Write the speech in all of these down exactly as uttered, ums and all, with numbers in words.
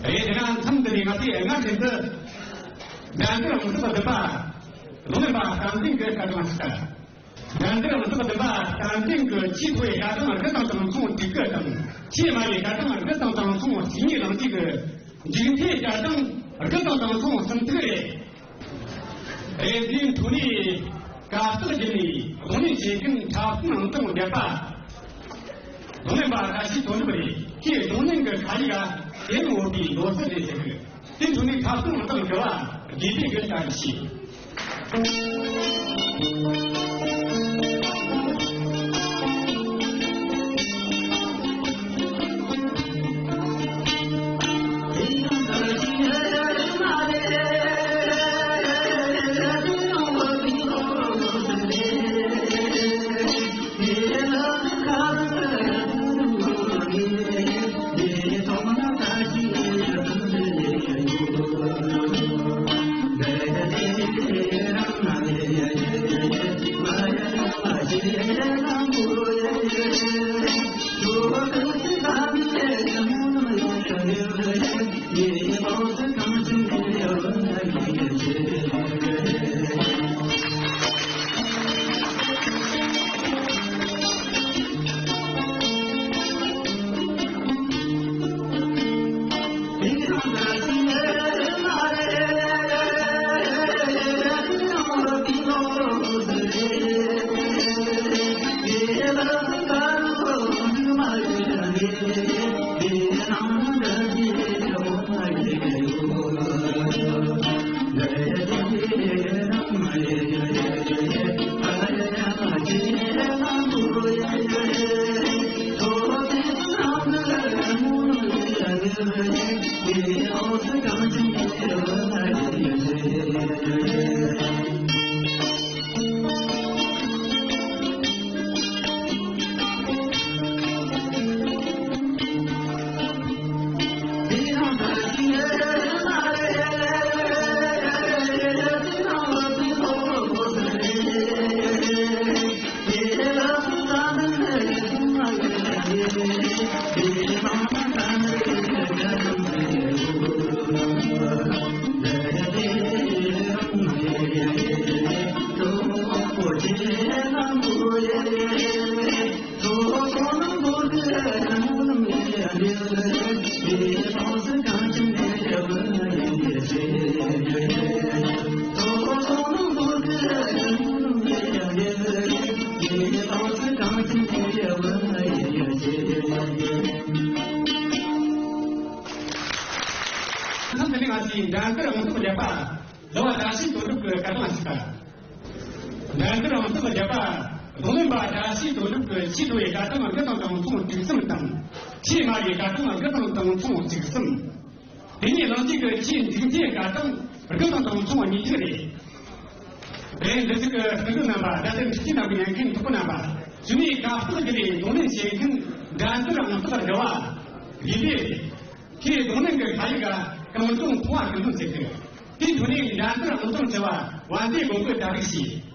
ཨེ་དེ་ན་མཚམས་འདི་ནས་ང་ཚོས་སྔར་བཞིན་དུ་འགྲན་བསྡུར་རང་སྟོབས་ལྡན་པ་རྡུང་ལེན་པ་བསྟན་འཛིན་གྱི་བཀའ་དྲིན་ཞུ། འགྲན་བསྡུར་རང་སྟོབས་ལྡན་པ་བསྟན་འཛིན་གྱི་ཆེས་མཐོ་བའི་བཀའ་དྲིན་དགུ་དང་དང་མཚུངས་དྲུག་གི་དང་། ཆེས་དམའ་བའི་བཀའ་དྲིན་དགུ་དང་དང་མཚུངས་གཅིག་གཉིས་ལོངས་སྤྱོད་ཀྱི་མཇུག་མཐའི་བཀའ་དྲིན་དགུ་དང་དང་མཚུངས་གསུམ་ཐུག་རེད། རེད། དེའི་འཕྲོ་ནས་གར་སྟེགས་བརྒྱུད་ནས་རྡུང་ལེན་བྱེད་མཁན་འཁྲབ་སྟོན་ཨང་དང་བརྒྱད་པ་རྡུང་ལེན་པ་བཀྲ་ཤིས་དོན་གྲུབ་རེད། ཁོས་རྡུང་ལེན་གྱི་ཁ་ཡིག་ག་དེ་ནས་འོས་པའི་མདོ་རྩིས་རེད་ཟེར་གི། དེའི་འཕྲོ་ནས་འཁྲབ་སྟོན་ཨང་དང་དགུ་པ་དགེ་ལྡན་གྱི་བཀྲ་ཤིས། ཁམས་འདི་ནི་ང་ཚོའི་འགྲན་བསྡུར་ཨང་དང་བརྒྱད་པ་ཟླ་བ་བཀྲ་ཤིས་དོན་གྲུབ་ཀྱི་བཀའ་དྲིན་ཞུ། འགྲན་བསྡུར་ཨང་དང་བརྒྱད་པ་རྡུང་ལེན་པ་བཀྲ་ཤིས་དོན་གྲུབ་ཀྱི་ཆེས་མཐོ་བའི་བཀའ་དྲིན་དགུ་དང་དང་མཚུངས་དྲུག་གསུམ་དང་། ཆེས་དམའ་བའི་བཀའ་དྲིན་དགུ་དང་དང་མཚུངས་གཅིག་གསུམ། དེ་ནས་ལོངས་སྤྱོད་ཀྱི་ཆེས་མཇུག་མཐའི་བཀའ་དྲིན་དགུ་དང་དང་མཚུངས་གཉིས་ཐིག་རེད། རེད། འདི་ཚོ་གི་སྐུ་མགྲོན་རྣམ་པ། ད་ལྟ་འཁྲིད་ཆས་ནང་གི་ཉན་མཁན་གྲོགས་པོ་རྣམ་པ། ཞུ་མིའི་ཁ་བཏགས་བརྒྱུད་ནས་རྡུང་ལེན་བྱེད་མཁན་འགྲན་བསྡུར་ཨང་རྟགས་དགུ་པ་དགེ་ལྡན་རེད། ཁོས་རྡུང་ལེན་གྱི་ཁ་ཡིག་ག་གངས་ལྗོངས་མཐོང་བ་ཀུན་སློང་ཟེར་གི། དེའི་འཕྲོ་ནས་འགྲན་བསྡུར་ཨང་དང་བཅུ་པ་དབང་འདུས་མགོན་པོས་གྲ་སྒྲིག་བྱས།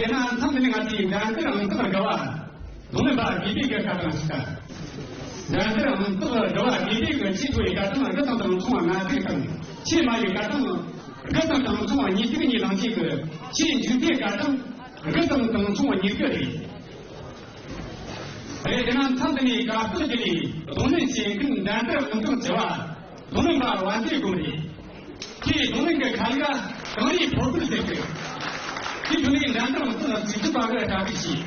དེས་ན་མཚམས་འདི་ནས་ང་ཚོས་འགྲན་བསྡུར་ཨང་རྟགས་དགུ་བ་རྡུང་ལེན་པ་དགེ་འདུན་གྱི་བཀའ་དྲིན་ཞུ་ད། འགྲན་བསྡུར་ཨང་རྟགས་དགུ་བ་དགེ་འདུན་གྱི་ཆེས་མཐོ་བའི་བཀའ་དྲིན་དགུ་དང་དང་མཚུངས་པ་ལྔ་བརྒྱ་དང་། ཆེས་དམའ་བའི་བཀའ་དྲིན་དགུ་དང་དང་མཚུངས་པ་ཉིས་བརྒྱ་གཉིས་དང་གཅིག་གི། ཆེས་མཇུག་མཐའི་བཀའ་དྲིན་དགུ་དང་དང་མཚུངས་པ་ཉེར་དགུ་རེད། རེད། དེས་ན་མཚམས་འདི་ནས་དགའ་སྟོན་བརྒྱུད་ནས་རྡུང་ལེན་བྱེད་མཁན་འགྲན་བསྡུར་ཨང་རྟགས་བཅུ་བ་རྡུང་ལེན་པ་བན་དེ་དགོན་རེད། ཁྱེད་རྡུང་ལེན་གྱི་ཁ་ཡིག་གངས་རིའི་ཕོར་པར་ཟེར་གི། ཁྱེད་རྡུང་ལེན་འགྲན་བསྡུར་ཨང་རྟགས་བཅུ་བདུན་པ་གི་གྲ་སྒྲིག་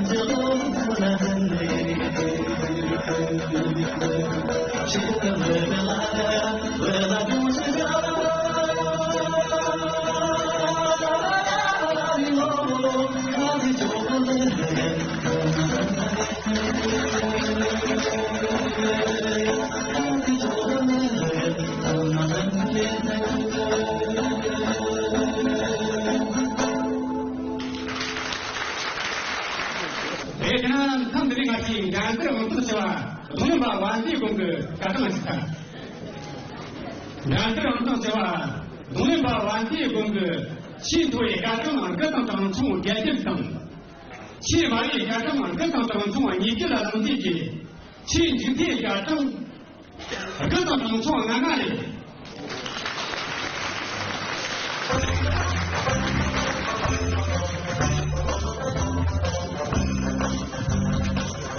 བྱས། དེ་དེ་ན་མཚམས་འདི་ནས་ང་ཚོས་འགྲན་བསྡུར་ཨང་རྟགས་བཅུ་བ་རྡུང་ལེན་པ་བན་དེ་དགོན་གྱི་བཀའ་དྲིན་ཞུ་ད། འགྲན་བསྡུར་ཨང་རྟགས་བཅུ་བ་རྡུང་ལེན་པ་བན་དེ་དགོན་གྱི་ཆེས་མཐོ་བའི་བཀའ་དྲིན་དགུ་དང་དང་མཚུངས་བརྒྱད་བརྒྱ་དང་། ཆེས་དམའ་བའི་བཀའ་དྲིན་དགུ་དང་དང་མཚུངས་ཉེར་བརྒྱད་ལ་ལངས་བསྡད་ཀྱི། ཆེས་མཇུག་མཐའི་བཀའ་དྲིན་དགུ་དང་དང་མཚུངས་ལྔ་ལྔ་རེད།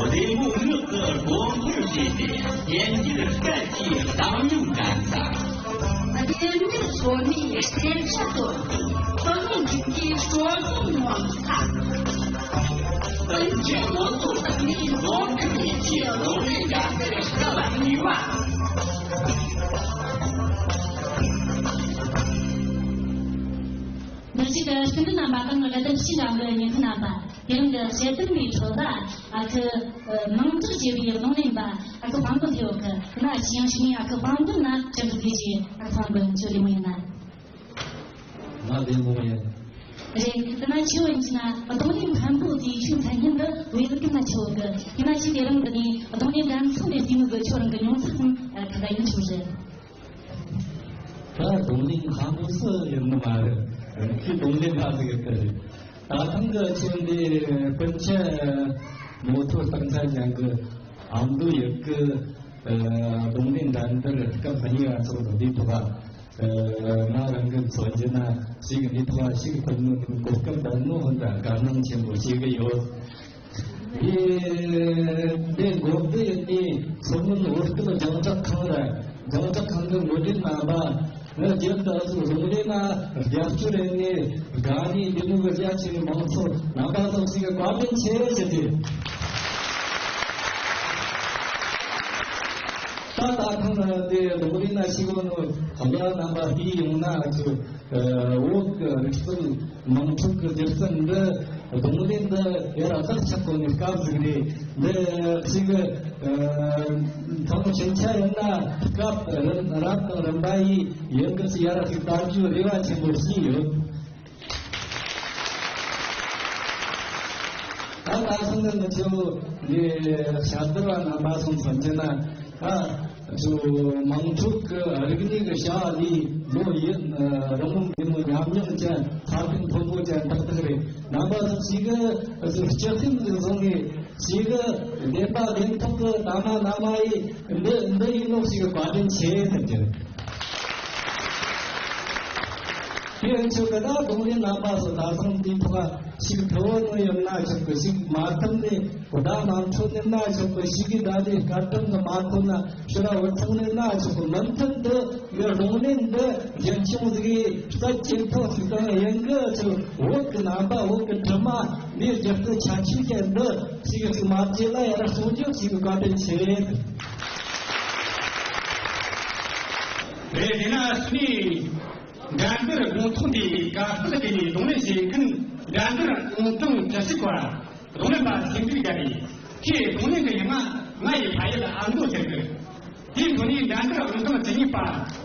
བདེ་མོ་ངག་གི་སྒོ་འཁོར་བྱས་ཏེ། སྙན་འགྱུར་སྐད་ཀྱི་གདངས་སྙན་འགྲན་ས། བདེ་མོའི་སོ་ནི་སེམས་ཤ་དོར་ཏེ། ཐོན་མིའི་འཇིག་རྟེན་སྲོལ་རྒྱུན་ངོ་མཚར། ཀུན་གྱི་ངོ་ཐུག་བདག་མིའི་ལོ་རྒྱུས་ཡིད་ཆེས་རྡུང་ལེན་འགྲན་བསྡུར་སྐབས་གཉིས་པ། འདིར་བཞུགས་སྐུ་མགྲོན་རྣམ་པ་དང་། དེ་དང་ཕྱི་རྒྱལ་གྱི་ཉན་མཁན་རྣམ་པ། དེ་རིང་གི་དཔྱད་གཏམ་པའི་ཁྲོད་ལ་ཨ་ཁུ་མིང་གྲགས་ཆེ་བའི་རྡུང་ལེན་པ་ཨ་ཁུ་དཔལ་མགོན་ཐེའུ་གི་ན་ཞིང་ཞིང་ཨ་ཁུ་དཔལ་མགོན་ན་དྲན་གི་ཞེས། ཨ་ཁུ་དཔལ་མགོན་ཁྱོད་བདེ་མོ་ཡིན་ན། ང་བདེ་མོ་ཡིན། རེད། དེ་ན་ཆེ་བ་ཡིན་ན་རྡུང་ལེན་མཁན་པོ་དེའི་ཆུང་ཚ་ཉིན་འདི་བོད་ཀྱི་ན་ཆེ་བ་གི་ཡིན་ན་ཆེ། དེ་རིང་འདི་ནས་རྡུང་ལེན་འགྲན་ཚོགས་ནས་བལྟས་ནོ་གི་ཁྱོད་རང་གི་མྱོང་ཚོར་ཙམ་ཁ་ཁ་ཡིན་ཆོག་རེད། ད་རྡུང་ལེན་མཁན་པོ་སུ་ཡིན་ནི་མ་རེད། ཁྱི་རྡུང་ལེན་པ་ཟིག་ཡོད་གི་རེད། ད་ཐེངས་གི་ཆེན་འདི་སྤུན་མཆེད་མོ་ཐོ་སྟག་ཚང་ཅན་གི་ཨ་མདོ་ཡུལ་གི་རྡུང་ལེན་འགྲན་བསྡུར་སྐབས་གཉིས་པ་ཚོགས་འདུ་འདིའི་ཐོག་ང་རང་གི་མཚོན་རྒྱུ་ན་ཞིག་འདིའི་ཐོག་ཞིག་ཐུབ་ནོ་གོ་སྐབས་ལྡན་ནོ་ཧོན་ད་དགའ་སྣང་ཆེན་པོ་བྱེད་གི་ཡོད། འདི་འགོ་བདེ་ནི་མཚོ་སྔོན་བོད་སྐད་རྒྱང་བསྒྲགས་ཁང་ར་རྒྱང་བསྒྲགས་ཁང་གི་འགོ་འདྲེན་རྣམ་པ། ངས་རྒྱབ་ཏུ་ཨ་ཟུག་རྡུང་ལེན་ན་རྒྱབ་སྐྱོར་ཡིན་ནི་དགའ་ནི་འདི་མོ་གི་རྒྱ་ཆེ་བའི་མང་ཚོགས་རྣམ་པ་ཚོ་ཞིག་གི་བཀའ་དྲིན་ཆེ་ཟེར་ཏེ། ད་ད་ཐེངས་འདི་རྡུང་ལེན་ན་ཞིག་གོ་ནོ་ཧ་ལ་རྣམ་པ་ཕི་ཡོང་ན་ཨ་ཟུག་བོད་ཀྱི་རིག་རྩལ་དམངས་ཁྲོད་ཀྱི་སྒྱུ་རྩལ་འདི་རྡུང་ལེན་འདི་ཡར་ར་ལག་ཆགས་གོ་ནི་སྐབས་ཟིག་རེད། འདི་ཞིག་ཐང་ཕྱིན་ཆད་ཡིན་ན་སྐབས་རིམ་རབ་དང་རིམ་པ་ཡིས་ཡོན་གི་ཡར་ར་ཞིག་བསྟར་རྒྱུའི་རེ་བ་ཆེན་པོ་ཞིག་ཡོད། ད་ད་སོང་ནས་ནི་ཆེ་བོ་འདི་ཞབས་བརྡར་བ་རྣམ་པ་སོང་ཚོད་ཀྱི་ན། ཨ་ཚོ་དམངས་ཁྲོད་ཀྱི་རིག་གནས་ཀྱི་བྱ་བ་ལས་ལོ་ཡུན་རིང་མོ་འདི་མོ་ཉམས་མྱོང་ཅན་ཚ་གདུང་མཐོན་པོ་ཅན་ཏག་ཏག་རེད། རྣམ་པ་ཚོ་ཞིག་གི་ཨ་ཚོ་སྤྱི་སེམས་ཀྱི་བཟུང་ནས་ཞིག་གི་བདེན་པ་བདེན་ཐོག་གི་ད་མ་ན་མ་ཡི་འདི་འདི་ཡིན་ནོ་ཞིག་གི་བཀའ་དྲིན་ཆེ་ཟེར་གྱི། དེ་ཡང་ཆོག་གི། ད་རྡུང་ལེན་རྣམ་པ་སོགས་ད་ཐེངས་འདིའི་ཐོག་ཞིག་ཐུ་བོ་ནོ་ཡིན་ན་ཆོག་གི། ཞིག་མ་ཐུབ་ནས་ཁོ་ད་མ་འཕྲོད་ནས་ན་ཆོག་གི། ཞིག་གིས་ད་དེ་སྐར་གྲངས་དུ་མ་ཐུབ་ན་ཕྱི་ར་བུད་ཐུབ་ནས་ན་ཆོག་གི། མུ་མཐུད་དུ་ངའི་རྡུང་ལེན་འདི་རྒྱུན་འཁྱོངས་ཟིག་གིས་རྩལ་ཇེ་མཐོ་ཟིག་གཏོང་ཡིན་གི། ཆོག་བོད་ཀྱི་རྣམ་པ་བོད་ཀྱི་དྲི་མ་མིའི་རྒྱུ་རྩལ་ཁྱད་ཆོས་ཅན་འདི་ཞིག་གི་ཅིག་མ་བརྗེད་ལ་ཡར་སྲུང་སྐྱོབ་ཞིག་གི་བཀའ་དྲིན་ཆེ། རེད། དེ་ན་ནི། འགྲན་བསྡུར་དགོང་ཐོག་འདིའི་དགའ་སྤྲོ་དེ་ནས་རྡུང་ལེན་བྱེད་མཁན་འགྲན་བསྡུར་ཨང་གྲངས་བཅུ་གཅིག་པ་རྡུང་ལེན་པ་སེང་ཕྲུག་རྒྱལ་ལགས། ཁོས་རྡུང་ལེན་གྱི་ཉི་མ་ང་ཡི་ཕ་ཡུལ་ཨ་མདོ་ཟེར་གི། དེའི་ཐོག་ནས་འགྲན་བསྡུར་ཨང་གྲངས་བཅུ་གཉིས་པ་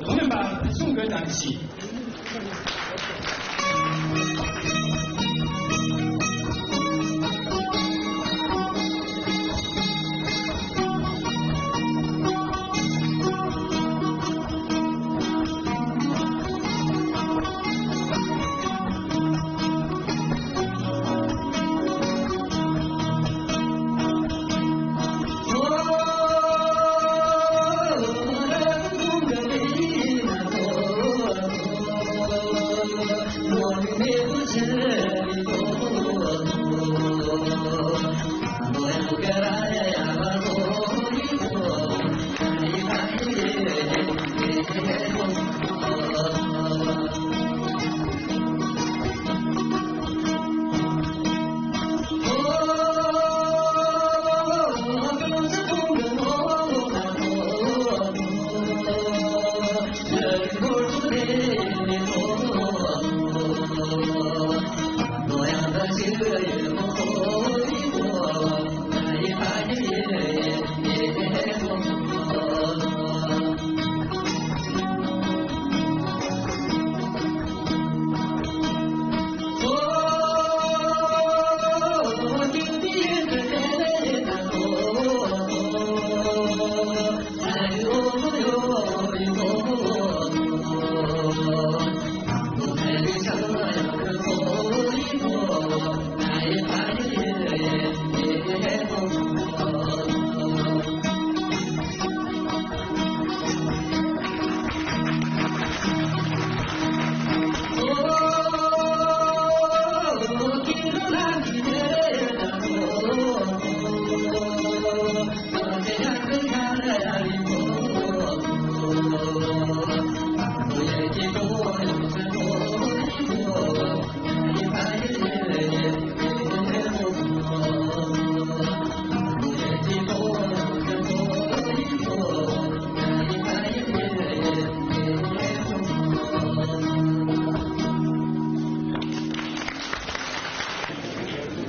རྡུང་ལེན་པ་ཕུན་ཚོགས་མགོན་དང་གཅིག་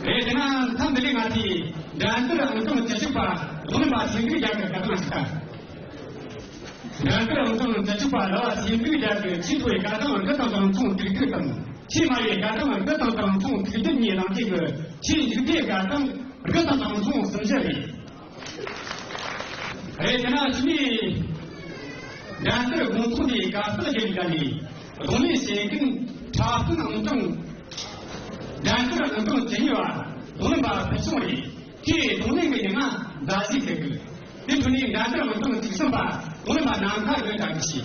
རེད། དེ་ན་མཚམས་འདི་ལས་ང་ཚོས་འགྲན་བསྡུར་ཨང་གྲངས་བཅུ་གཅིག་པ་རྡུང་ལེན་པ་སེང་ཕྲུག་རྒྱལ་གྱི་དགའ་སྟོན་ཞུ་ད། འགྲན་བསྡུར་ཨང་གྲངས་བཅུ་གཅིག་པ་ར་བ་སེང་ཕྲུག་རྒྱལ་གྱི་ཆེས་མཐོ་བའི་དགའ་སྟོན་དགུ་དང་དང་མཚུངས་དྲུག་སྟོང་དང་། ཆེས་དམའ་བའི་དགའ་སྟོན་དགུ་དང་དང་མཚུངས་དྲུག་སྟོང་གཉིས་དང་གཅིག་གི་ཆེས་མཇུག་མཐའི་དགའ་སྟོན་དགུ་དང་དང་མཚུངས་གསུམ་བཞི་རེད། རེད། དེ་ན་ཕྱི་ནས་འགྲན་བསྡུར་དགོང་ཚོགས་དེའི་དགའ་རྟགས་ཀྱི་ལས་ཀ་ནས་རྡུང་ལེན་བྱེད་མཁན་འཁྲབ་སྟོན་ཨང་གྲངས། འགྲན་བསྡུར་ཨང་གྲངས་བཅུ་གཉིས་པ་རྡུང་ལེན་པ་ཕུན་ཚོགས་རེད། ཁོས་རྡུང་ལེན་གྱི་ཉི་མ་མཛའ་གཞས་ཟེར་གི། དེ་འཕྲོ་ནས་འགྲན་བསྡུར་ཨང་གྲངས་བཅུ་གསུམ་པ་རྡུང་ལེན་པ་ནམ་མཁའ་རིག་འཛིན་དང་གཅིག་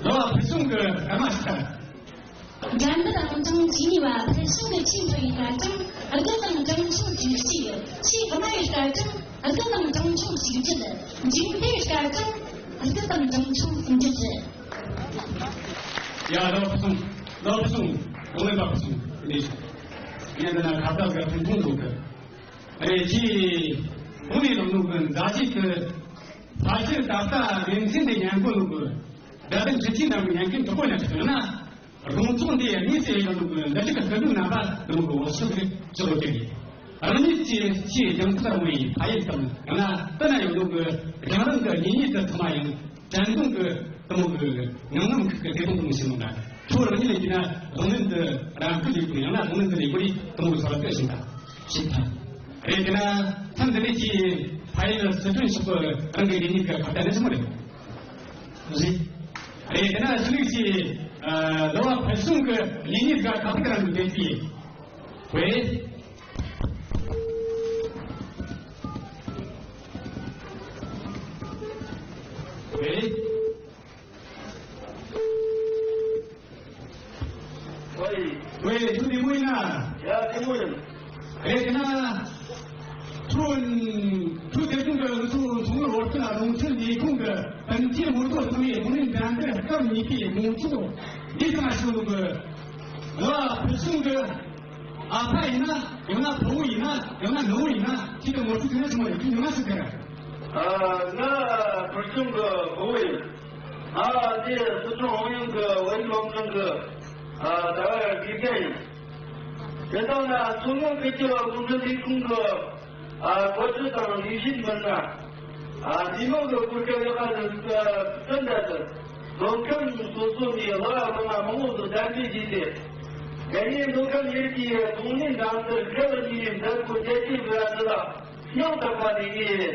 ལོ་བ་ཕུལ་བྱུང་གི་སྐར་མ་ཞིག་དང་། འགྲན་བསྡུར་རང་གྲངས་བཅུ་གཉིས་པ་ཕུལ་བྱུང་གི་ཆེས་མཐོ་བའི་སྐར་གྲངས་དགུ་དང་གྲངས་ཆུང་བཅུ་གཅིག་ཆེས་དམའ་བའི་སྐར་གྲངས་དགུ་དང་གྲངས་ཆུང་གཅིག་བརྒྱད། མཇུག་མཐའི་སྐར་གྲངས་དགུ་དང་གྲངས་ཆུང་སུམ་བརྒྱད་རེད། ཡ། ལོ་བ་ཕུལ་བྱུང་། ལོ་བ་ཕུལ་བྱུང་། རྡུང་ལེན་པ་ཕུལ་བྱུང་། ངས་འདི་ན་ཁ་བརྡ་གི་ཐུང་ཐུང་འདུག་གི། རེད། ཁྱེད་གོང་ནས་ལབ་ནོ་གི་མཛའ་བརྩེ་གི་ཕ་ཤུལ་ད་ལྟ་དགེ་མཚན་དེ་ཉན་གོ་ནོ་གི། དགའ་ལྡན་འཕྲུལ་ཆས་རྣམས་ཀྱི་ཉན་མཁན་གྲོགས་པོ་ཡང་ཆགས་ཡོད་ན། རོང་ཚོགས་འདི་ཡང་དངོས་སུ་ཡོད་ནོ་གི་འདི་ཅིག་གི་སྐུ་མདུན་རྣམ་པ་འདི་མོ་གི་འོ་ཤོད་གི་ཅི་ལོ་དེ་རེད། རང་ཉིད་ཀྱི་ཆེས་རྒྱང་ཐག་རིང་བའི་ཕ་ཡུལ་དང་ཡང་ན་ལྟ་ན་ཡོད་ནོ་གི་རྒྱང་རིང་གི་གཉེན་ཉེ་དུ་ཚང་མ་ཡང་། དྲན་གདུང་གི་གཏི་མུག་གི་ངང་ངམ་ཁུག་གི་བདེ་སྡུག་ངོ་ཤེས་ནོ་ན། ཁྱོད་རང་ཉིད་ལ་བལྟས་ན་གདོང་ལེན་དུ་རང་སྐུལ་ཡོད་པ་ཡང་ན་གདོང་ལེན་དུ་ལས་དགོས་རིགས་གཏི་མུག་གི་ཚོར་བ་སྟོན་བཞིན་པ་ཞིག་དང་། རེད། དེ་ན་མཚམས་འདི་ནས་ཀྱི་ཕ་ཡུལ་སི་ཁྲོན་ཕྱོགས་ཀྱི་རང་གི་གཉེན་ཉེ་གི་ཁ་བརྡ་ནི་ཆི་མོ་རེད། རེད། རེད། དེ་ན་ཤུ་ལིག་ཀྱི་ལོ་བ་ཕུལ་བྱུང་གི་གཉེན་ཉེ་གི་ཁ་བརྡ་རང་གི་བདེ་སྐྱིད། ཝེ། ཝེ། ཝེ། ཝེ། ཁྱོད་བདེ་མོ་ཡིན་ན། ཡ། བདེ་མོ་ཡིན། རེད། དེ་ན་ཁྱོད་ཁྱོད་དེ་ཀུན་གྱི་ཚོ་ཚོང་ལོ་བར་དུ་ལ་ལུང་ཚན་ལས་ཁུངས་ཀྱི་དཔོན་སྐྱེས་མོ་ཏོ་ཚང་མས་གདོང་ལེན་འགྲན་བསྡུར་སྐབས་གཉིས་པའི་དགོང་ཚོགས་འདི་ཚང་ཞུ་ལུགས་ཀྱི་ལོ་བ་ཕུལ་བྱུང་གི། ཨ་ཕ་ཡིན་ན། ཡང་ན་ཕུ་བོ་ཡིན་ན། ཡང་ན་ནུ་བོ་ཡིན་ན། ཁྱེད་ཀྱི་ངོ་སྤྲོད་དེ་ནས་བྱུང་བ་ཡིན། ཁྱེད་ཉི་མ་ཞིག་ཟེར། ཨ། ང་ཕུལ་བྱུང་གི་ཕུ་བོ་ཡིན། ཨ། དེ་སི་ཁྲོན་ཧོང་ཡོང་གི་བོད་རིགས་སློབ་འབྲིང་གི། ཨ། ཟླ་བ་དགེ་རྒན་ཡིན། དེ་དག་ལ་མཚོ་སྔོན་ཁུལ་གྱི་སློབ་འབྲིང་ལས་ཁུངས་ཀྱི། ཨ། འགོ་ཁྲིད་དང་ལས་བྱེད་མི་སྣ། ཨ། མི་མང་གི་སྐུ་སྐྱ་ཡག་པ་ཟིག་སྟོན་ད་དུ། མདོ་ཁམས་སོ་སོ་ནས་གླུ་བ་གླུ་མ་མང་བོ་ཟིག་གདན་འདྲེན་བྱས་ཏེ། དེ་ནས་མདོ་ཁམས་ཡུལ་གྱི་གདོང་ལེན་འགྲན་བསྡུར་སྐབས་གཉིས་པའི་མཛད་སྒོ་རྒྱལ་སྤྱིའི་འགྲན་བསྡུར་ལ་སྙིང་ཐག་པ་ནས་ངས།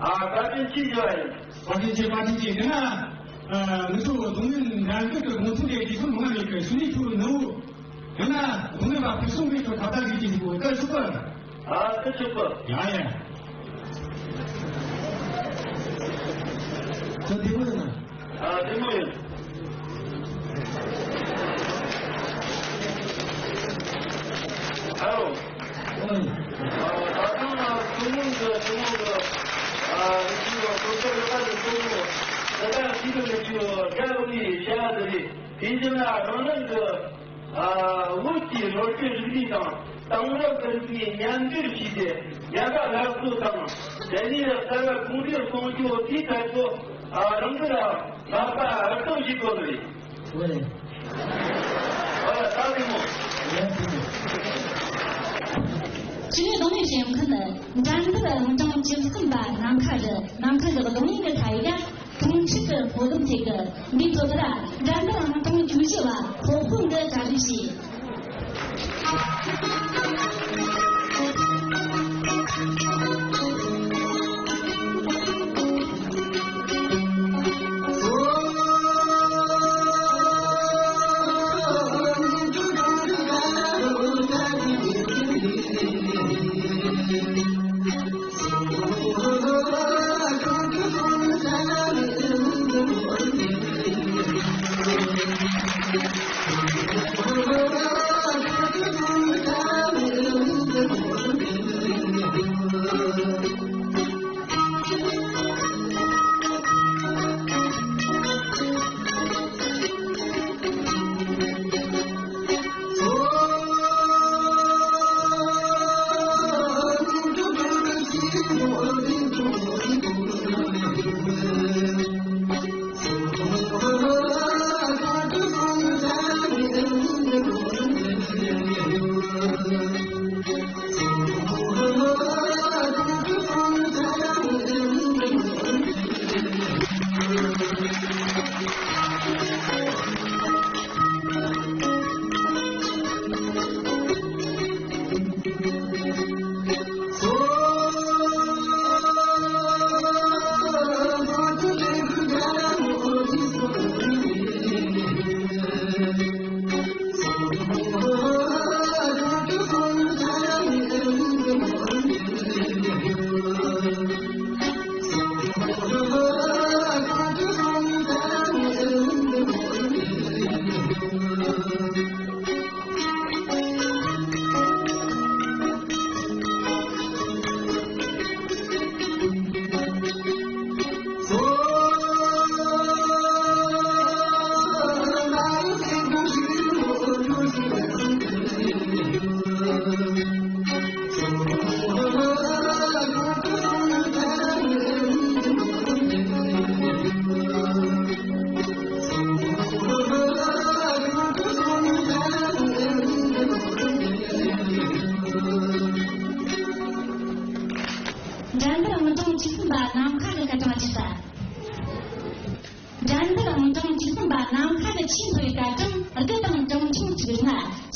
ཨ། བཀའ་དྲིན་ཆེ་ཞུ་བ་ཡིན། བཀའ་དྲིན་ཆེ། བཀའ་དྲིན་ཆེ། དེ་ན། ཨ། ངེད་ཚོ་གདོང་ལེན་འགྲན་བསྡུར་གྱི་དགོང་ཚོགས་དེ་དུས་ཚོད་མང་བ་མེད་ཀི། ཞུ་ནི་ཁྱོད་ནུ་བོ། ཡང་ན་གདོང་ལེན་པ་ཕུལ་བྱུང་གི་ཁྱོད་ཁ་བརྡ་ཞིག་བྱེད་དགོས། ད་ཞུ་གི། ཨ། ད་ཆོག་གི། ཡ་ཡ། ཁྱོད་བདེ་མོ་ཡིན་ན། ཨ། བདེ་མོ་ཡིན། ཨ་ལོ། ཨ། ད་ཐེངས་ང་ཚོ་མོ་འདི་ཚོ་མོ་འདི། ཨ། ཁྱོད་ཚོ་ཚོ་ཚོ་ཡོད་པ་འདི་ཚོ་མོ། ད་ལྟ་ཁྱེད་ཚོ་ནི་ཁྱོད་དགའ་བོ་ནི་བྱ་བ་འདི་རེད། དེ་བཞིན་ན་རང་རང་གི། ཨ། བོད་ཀྱི་ལོ་རྒྱུས་རིག་གནས་དང་དེང་རབས་ཀྱི་རིག་གནས་མཉམ་འབྲེལ་བྱས་ཏེ། ཉམས་པ་སླར་གསོ་དང་། དེ་ནས་གསར་བ་གོང་འཕེལ་གཏོང་རྒྱུ་དེའི་ཐད་དུ། ཨ། རང་གི་ལ་ལག་པ་ཧུར་ཐག་བྱེད་དགོས་རེད། ཨོ་ལེ། ཨོ་ལེ། ད་བདེ་མོ། ཡ། བདེ་མོ། ཞི་བའི་གདོང་ལེན་ཞིབ་འཇུག་ཁང་ནི་འགྲན་བསྡུར་ཨང་གྲངས་བཅུ་གསུམ་པ་ནམ་མཁའ་རི། ནམ་མཁའ་རི་གདོང་ལེན་གྱི་ཐད་ཀ་ཁོང་ཆུད་དུ་ཕོ་དམ་ཐེག་གི། འདི་ཚོ་ལྟར་འགྲན་བསྡུར་ཨང་གྲངས་བཅུ་བཞི་བ་ཧོ་ཧོ་འདི་གྲ་སྒྲིག་བྱས།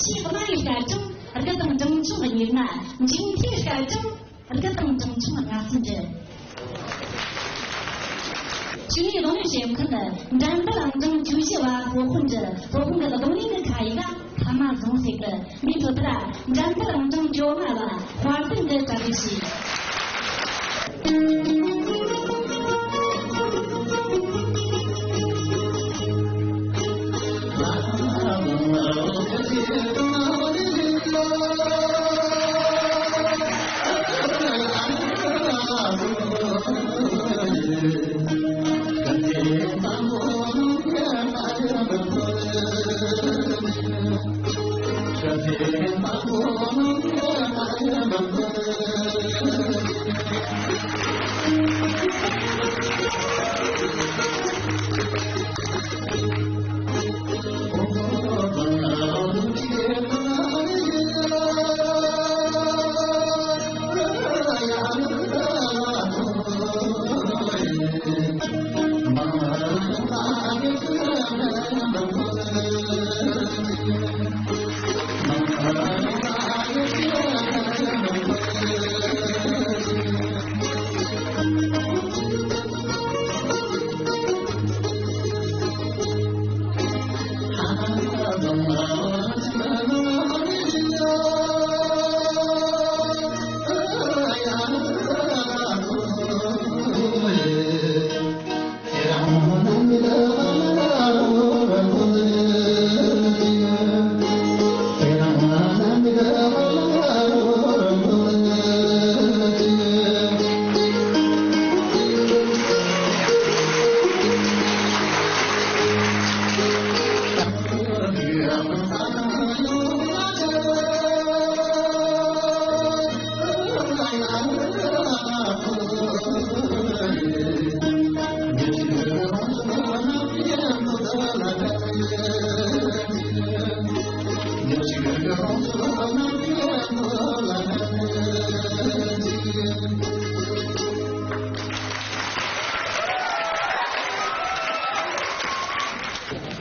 ཆེས་དམའ་བའི་སྐར་གྲངས་དགུ་དང་གྲངས་ཆུང་གཉིས་ལྔ། མཇུག་མཐའི་སྐར་གྲངས་དགུ་དང་གྲངས་ཆུང་ལྔ་བཅུ་ང་གསུམ་རེད། ཞུ་ཡིག་གདོང་ལེན་བྱེད་མཁན་ནི་འགྲན་བསྡུར་ཨང་གྲངས་བཅུ་བཞི་བ་སློབ་དཔོན་གྱི་སློབ་དཔོན་གྱི་གདོང་ལེན་གྱི་ཁ་ཡིག་ཐ་མ་བཟུང་ཟིག་གི། མིའི་ཐོབ་ཐང་འགྲན་བསྡུར་ཨང་གྲངས་བཅོ་ལྔ་བ་དཔལ་ལྡན་གྱི་གྲ་སྒྲིག་བྱས།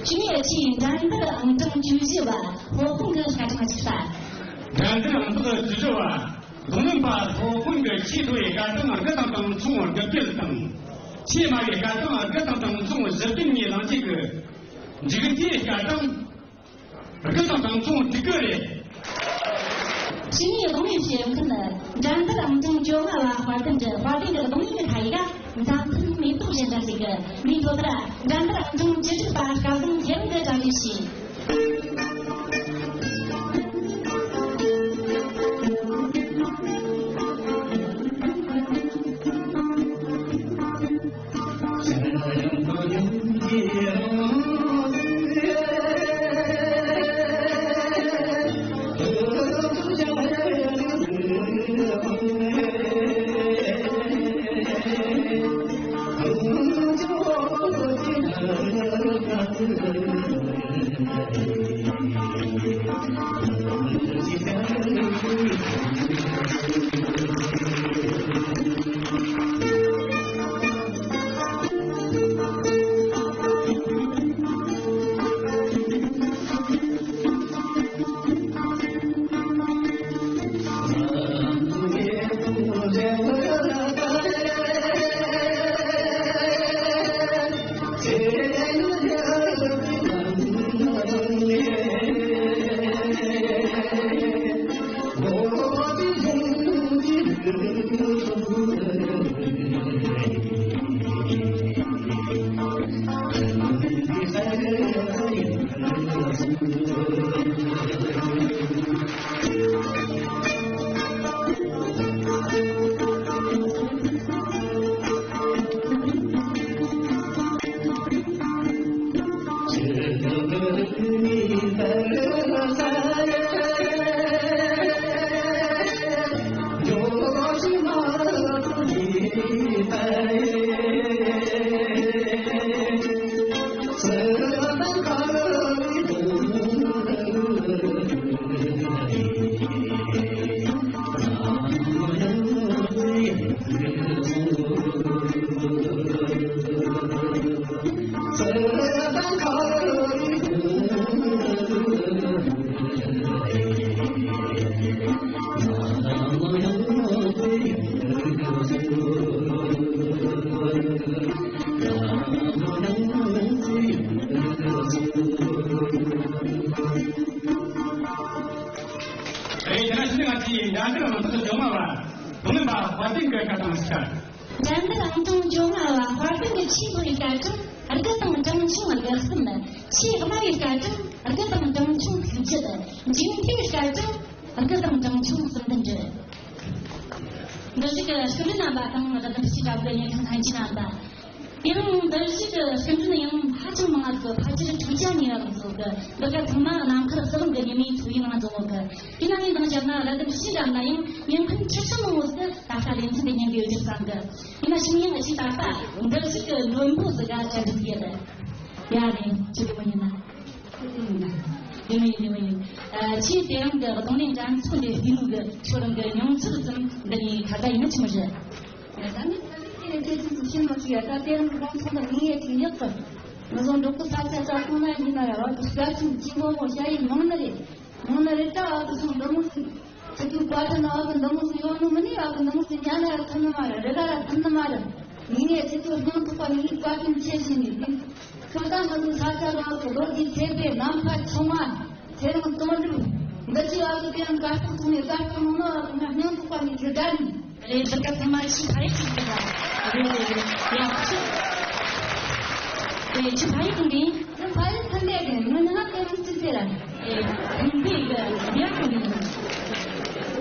ཞུ་ཡིག་ཆེས་འགྲན་བསྡུར་ཨང་གྲངས་བཅུ་བཞི་བ་སློབ་དཔོན་གྱི་སྐར་གྲངས་གཅིག་ལྟར། འགྲན་བསྡུར་ཨང་རྟགས་བཅུ་བཞི་བ་རྡུང་ལེན་པ་སློབ་དཔོན་གྱི་ཆེས་མཐོ་བའི་སྐར་གྲངས་དགུ་དང་གྲངས་ཆུང་དགུ་བརྒྱད་དང་། ཆེས་དམའ་བའི་སྐར་གྲངས་དགུ་དང་གྲངས་ཆུང་བཞི་བདུན་གཉིས་བླངས་བྱས་ཀྱི། མཇུག་མཐའི་སྐར་གྲངས་དགུ་དང་གྲངས་ཆུང་དྲུག་གི་རེད། ཞུ་ཡིག་གདོང་ལེན་བྱེད་མཁན་ནི་འགྲན་བསྡུར་ཨང་གྲངས་བཅོ་ལྔ་བ་དཔལ་ལྡན་གྱི། དཔལ་ལྡན་གྱི་གདོང་ལེན་གྱི་ཁ་ཡིག་མཛའ་མཐུན་མེ་ཏོག་བཞིན་འདྲ་ཞིག་གི། མིའི་ཐོབ་ཐང་འགྲན་བསྡུར་ཨང་གྲངས་བཅུ་དྲུག་པ་སྐལ་བཟང་ཚེ་རིང་གི་གྲ་སྒྲིག་བྱས། རེད། དེ་ན་ཕྱི་ནས་ང་ཚོས་འགྲན་བསྡུར་ཨང་གྲངས་བཅོ་ལྔ་བ་རྡུང་ལེན་པ་དཔལ་ལྡན་གྱི་སྐད་གཏོང་ཞིག་འགྲན་བསྡུར་ཨང་གྲངས་བཅོ་ལྔ་བ་དཔལ་ལྡན་གྱི་ཆེས་མཐོ་བའི་སྐར་གྲངས་དགུ་དང་གྲངས་ཆུང་དགུ་གསུམ། ཆེས་དམའ་བའི་སྐར་གྲངས་དགུ་དང་གྲངས་ཆུང་བཞི་བརྒྱད། འཇིག་མཐའི་སྐར་གྲངས་དགུ་དང་གྲངས་ཆུང་གསུམ་བདུན་རེད། འདིར་བཞུགས་ཀྱི་སྐུ་མགྲོན་རྣམ་པ་དང་རིན་པོ་ཆེ་དྲ་བའི་བརྙན་འཕྲིན་ལྷན་རྒྱས་རྣམ་པ། དེ་རིང་འདིར་བཞུགས་ཀྱི་སྐུ་མགྲོན་ཡང་ཧ་ཅང་མང་བ་འདུག་ཕལ་ཆེར་དྲུག་བརྒྱ་ཉེ་བ་རུ་འཛོམས་གི། འདི་ག་ཚང་མ་ནམ་མཁར་གསེར་གྱི་ཉི་མའི་ཚོགས་ཡིག་ནང་འཛོམས་ཡོད་གི། དེ་ན་ངས་འདང་བརྒྱབ་ན་ར་དམ་ཤི་བརྒྱབ་ན་ཡང་ཉིན་མཁན་ཁྲི་ཕྲག་མང་བོ་ཟིག་ད་ལྟ་ལེ་ཚན་དེ་ཉན་གི་ཡོད་རྒྱུ་བསམ་གི། ཡིན་ན་ཤི་མི་ཡང་ཨ་ཅེ་ད་ལྟ་འདིར་བཞུགས་ཀྱི་མགྲོན་པོ་ཟིག་ག་བཅར་འདྲི་ཡོད་རེད། ཡ་རེད། ཅི་གི་མི་ཡིན་ན། ཡིན་མི་ཡིན། ཡིན་མི་ཡིན། ཨ། ཆེས་དེ་རིང་གི་རྡུང་ལེན་འགྲན་ཚོགས་འདི་བལྟས་ནོ་གི་ཁྱོད་རང་གི་མྱོང་ཚོར་ཙམ་འདི་ནས་ཁ་བརྡ་ཡིན་ན་ཆི་མོ་རེད། ད་ནི་ད་ནི་དེ་རེད། དེ་ཚོ་ཤེས་མ་ཤེས་ཡ། ད་དེ་རིང་གི་རྡུང་ཚོགས་འདི་ངས་ཅིག་ཉག་གི། ང་ཚོ་འབྲོག་པ་ས་ཆ་ས་ཁོངས་ན་ཡིན་ན་ར་བ་དགའ་སེམས་སྐྱིད་པོ་པོ་བྱ་ཡི་མང་ནི་རེད། མང་ནི་རེད། ད་བ་དེ་ཚོ་འདི་མོ་ཟིག་ཚེ་ཐུག་བཀའ་དྲིན་ཨ་ཁུ་འདི་མོ་ཟིག་ཡོང་ནི་མིན་ནི། ཨ་ཁུ་འདི་མོ་ཟིག་ཉན་ན་ཡང་ཐུབ་ནི་མ་རེད། རེ་ག་ཡང་ཐུབ་ནི་མ་རེད། ངས་ཁྱེད་ཚོའི་སྙིང་ཐག་པ་ནས་བཀའ་དྲིན་ཆེ་ཞུ་ནས། ཁྱོད་ད་ང་ཚོའི་ས་ཆ་ལ་ཨ་ཁུ་ལོ་རྒྱུས་ཆེ་བའི་ནམ་མཁའ་ཆུང་བ་ཚེ་རིང་དོན་གྲུབ་འདི་ཚོས་ཨ་ཁུ་དེ་ཡང་དགའ་རྟགས་ཐོག་ནས་དགའ་རྟགས་གནང་ན་ཨ་ཁུ་ང་སྙིང་ཐག་པ་ནས་ཞུ་དགའ་ནི། རེད། འདི་ག་ཚང་མ་ཆུ་ཕ་ཡུལ་གྱི་འདུག་ག་རེད་རེད་རེད། ཡ་ཆུ། རེད། ཆུ་ཕ་ཡུལ་གྱི་འདི། ང་ཕ་ཡུལ་ཐན་པའི་གི་ང་ནི་ང་དེ་རིང་ཅི་ཟེར་ར། རེད། ཐན་པའི་གི་རྒྱ་གི་འདི།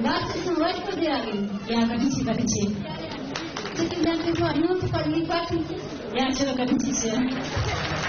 བ་ཆུ་སོང་བ་ཆུ་དེ་ཡ་གི། ཡ་བཀའ་དྲིན་ཆེ། བཀའ་དྲིན་ཆེ། ཅི་ཅི་འདྲ་ཅི་ཚོ་ཉུང་ཐུབ་པ་ནི་བཀའ་དྲིན་ཆེ། ཡ་ཆུ་ལ་བཀའ་དྲིན་ཆེ་ཆེ།